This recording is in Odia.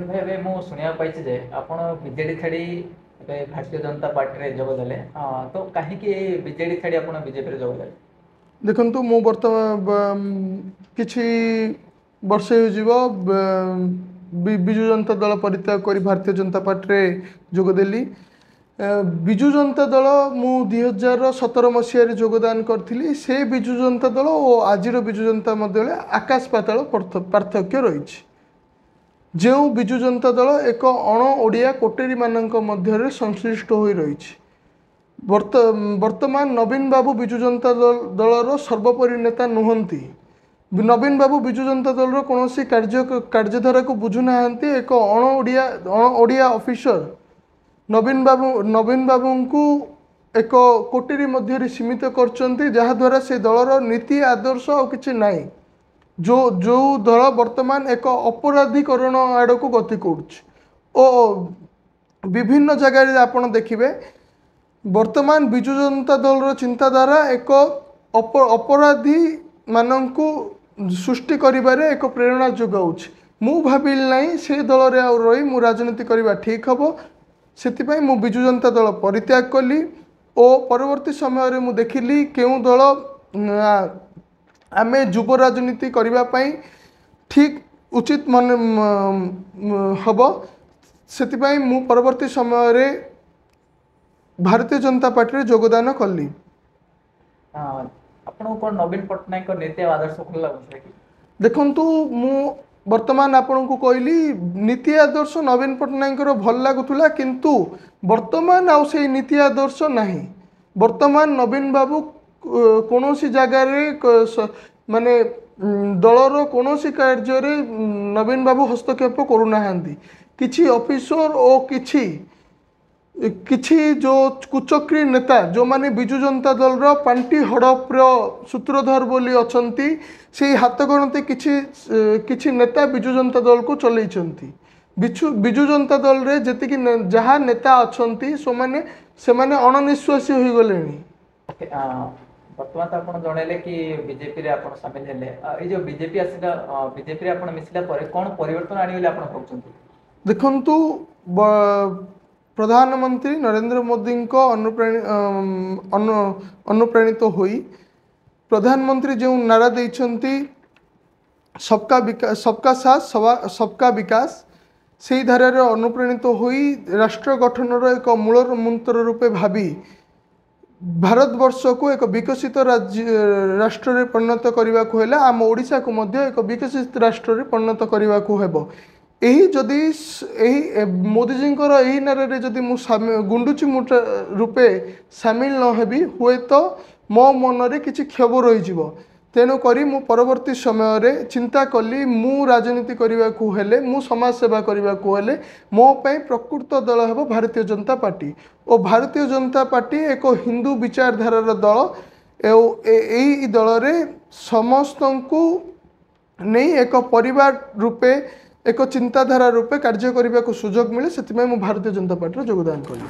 ଭାଇ, ଏବେ ମୁଁ ଶୁଣିବାକୁ ପାଇଛି ଯେ ଆପଣ ବିଜେଡି ଛାଡ଼ି ଏବେ ଭାରତୀୟ ଜନତା ପାର୍ଟିରେ ଯୋଗ ଦେଲେ। ତ କାହିଁକି ଏଇ ବିଜେଡି ଛାଡ଼ି ଆପଣ ବିଜେପିରେ ଯୋଗ ଦେଲେ? ଦେଖନ୍ତୁ, ମୁଁ ବର୍ତ୍ତମାନ କିଛି ବର୍ଷ ହେଇଯିବ ବିଜୁ ଜନତା ଦଳ ପରିତ୍ୟାଗ କରି ଭାରତୀୟ ଜନତା ପାର୍ଟିରେ ଯୋଗଦେଲି। ବିଜୁ ଜନତା ଦଳ ମୁଁ 2017 ମସିହାରେ ଯୋଗଦାନ କରିଥିଲି। ସେ ବିଜୁ ଜନତା ଦଳ ଓ ଆଜିର ବିଜୁ ଜନତା ମଧ୍ୟରେ ଆକାଶ ପାତାଳ ପାର୍ଥକ୍ୟ ରହିଛି। ଯେଉଁ ବିଜୁ ଜନତା ଦଳ ଏକ ଅଣ ଓଡ଼ିଆ କୋଟେରୀମାନଙ୍କ ମଧ୍ୟରେ ସଂଶ୍ଳିଷ୍ଟ ହୋଇ ରହିଛି, ବର୍ତ୍ତମାନ ନବୀନ ବାବୁ ବିଜୁ ଜନତା ଦଳର ସର୍ବୋପରି ନେତା ନୁହନ୍ତି। ନବୀନ ବାବୁ ବିଜୁ ଜନତା ଦଳର କୌଣସି କାର୍ଯ୍ୟଧାରାକୁ ବୁଝୁନାହାନ୍ତି। ଏକ ଅଣ ଓଡ଼ିଆ ଅଫିସର ନବୀନ ବାବୁଙ୍କୁ ଏକ କୋଟେରୀ ମଧ୍ୟରେ ସୀମିତ କରିଛନ୍ତି, ଯାହାଦ୍ୱାରା ସେ ଦଳର ନୀତି ଆଦର୍ଶ ଆଉ କିଛି ନାହିଁ। ଯେଉଁ ଦଳ ବର୍ତ୍ତମାନ ଏକ ଅପରାଧୀକରଣ ଆଡ଼କୁ ଗତି କରୁଛି ଓ ବିଭିନ୍ନ ଜାଗାରେ ଆପଣ ଦେଖିବେ, ବର୍ତ୍ତମାନ ବିଜୁ ଜନତା ଦଳର ଚିନ୍ତାଧାରା ଏକ ଅପରାଧୀମାନଙ୍କୁ ସୃଷ୍ଟି କରିବାରେ ଏକ ପ୍ରେରଣା ଯୋଗାଉଛି। ମୁଁ ଭାବିଲି ନାହିଁ, ସେ ଦଳରେ ଆଉ ରହି ମୁଁ ରାଜନୀତି କରିବା ଠିକ୍ ହେବ। ସେଥିପାଇଁ ମୁଁ ବିଜୁ ଜନତା ଦଳ ପରିତ୍ୟାଗ କଲି ଓ ପରବର୍ତ୍ତୀ ସମୟରେ ମୁଁ ଦେଖିଲି କେଉଁ ଦଳ ଆମେ ଯୁବ ରାଜନୀତି କରିବା ପାଇଁ ଠିକ୍ ଉଚିତ ମନେ ହେବ। ସେଥିପାଇଁ ମୁଁ ପରବର୍ତ୍ତୀ ସମୟରେ ଭାରତୀୟ ଜନତା ପାର୍ଟିରେ ଯୋଗଦାନ କଲି। ଆପଣଙ୍କୁ କ'ଣ ନବୀନ ପଟ୍ଟନାୟକଙ୍କ ନୀତି ଆଉ ଆଦର୍ଶ ଭଲ ଲାଗୁଥିଲା କି? ଦେଖନ୍ତୁ, ମୁଁ ବର୍ତ୍ତମାନ ଆପଣଙ୍କୁ କହିଲି, ନୀତି ଆଦର୍ଶ ନବୀନ ପଟ୍ଟନାୟକଙ୍କର ଭଲ ଲାଗୁଥିଲା, କିନ୍ତୁ ବର୍ତ୍ତମାନ ଆଉ ସେଇ ନୀତି ଆଦର୍ଶ ନାହିଁ। ବର୍ତ୍ତମାନ ନବୀନ ବାବୁ କୌଣସି ଜାଗାରେ ମାନେ ଦଳର କୌଣସି କାର୍ଯ୍ୟରେ ନବୀନ ବାବୁ ହସ୍ତକ୍ଷେପ କରୁନାହାନ୍ତି। କିଛି ଅଫିସର ଓ କିଛି କିଛି ଯେଉଁ କୁଚକ୍ରୀ ନେତା, ଯେଉଁମାନେ ବିଜୁ ଜନତା ଦଳର ପାଣ୍ଠି ହଡ଼ପର ସୂତ୍ରଧର ବୋଲି ଅଛନ୍ତି, ସେଇ ହାତ ଗଣତି କିଛି କିଛି ନେତା ବିଜୁ ଜନତା ଦଳକୁ ଚଲେଇଛନ୍ତି। ବିଜୁ ଜନତା ଦଳରେ ଯେତିକି ଯାହା ନେତା ଅଛନ୍ତି, ସେମାନେ ଅଣନିଶ୍ୱାସୀ ହୋଇଗଲେଣି। ଓକେ, ବର୍ତ୍ତମାନ ତ ଆପଣ ଜଣେଇଲେ କି ବିଜେପିରେ ଆପଣ ସାମିଲ ହେଲେ। ଏଇ ଯେଉଁ ବିଜେପି ଆସିଲା, ବିଜେପିରେ ଆପଣ ମିଶିଲା ପରେ କ'ଣ ପରିବର୍ତ୍ତନ ଆଣିବେ ବୋଲି ଆପଣ ଭାବୁଛନ୍ତି? ଦେଖନ୍ତୁ, ପ୍ରଧାନମନ୍ତ୍ରୀ ନରେନ୍ଦ୍ର ମୋଦିଙ୍କ ଅନୁପ୍ରାଣିତ ହୋଇ ପ୍ରଧାନମନ୍ତ୍ରୀ ଯେଉଁ ନାରା ଦେଇଛନ୍ତି, ସବକା ବିକାଶ, ସବକା ସାଥ, ସବକା ବିକାଶ, ସେଇ ଧାରାରେ ଅନୁପ୍ରାଣିତ ହୋଇ ରାଷ୍ଟ୍ର ଗଠନର ଏକ ମୂଳ ମନ୍ତ୍ର ରୂପେ ଭାବି ଭାରତବର୍ଷକୁ ଏକ ବିକଶିତ ରାଜ୍ୟ ରାଷ୍ଟ୍ରରେ ପରିଣତ କରିବାକୁ ହେଲେ ଆମ ଓଡ଼ିଶାକୁ ମଧ୍ୟ ଏକ ବିକଶିତ ରାଷ୍ଟ୍ରରେ ପରିଣତ କରିବାକୁ ହେବ। ଏହି ଯଦି ଏହି ମୋଦିଜୀଙ୍କର ଏହି ନାରାରେ ଯଦି ମୁଁ ଗୁଣ୍ଡୁଚି ମୂଷା ରୂପେ ସାମିଲ ନ ହେବି, ହୁଏତ ମୋ ମନରେ କିଛି କ୍ଷୋଭ ରହିଯିବ। ତେଣୁକରି ମୁଁ ପରବର୍ତ୍ତୀ ସମୟରେ ଚିନ୍ତା କଲି, ମୁଁ ରାଜନୀତି କରିବାକୁ ହେଲେ, ମୁଁ ସମାଜ ସେବା କରିବାକୁ ହେଲେ ମୋ ପାଇଁ ପ୍ରକୃତ ଦଳ ହେବ ଭାରତୀୟ ଜନତା ପାର୍ଟି ଓ ଭାରତୀୟ ଜନତା ପାର୍ଟି ଏକ ହିନ୍ଦୁ ବିଚାରଧାରାର ଦଳ ଓ ଏଇ ଦଳରେ ସମସ୍ତଙ୍କୁ ନେଇ ଏକ ପରିବାର ରୂପେ, ଏକ ଚିନ୍ତାଧାରା ରୂପେ କାର୍ଯ୍ୟ କରିବାକୁ ସୁଯୋଗ ମିଳେ। ସେଥିପାଇଁ ମୁଁ ଭାରତୀୟ ଜନତା ପାର୍ଟିରେ ଯୋଗଦାନ କଲି।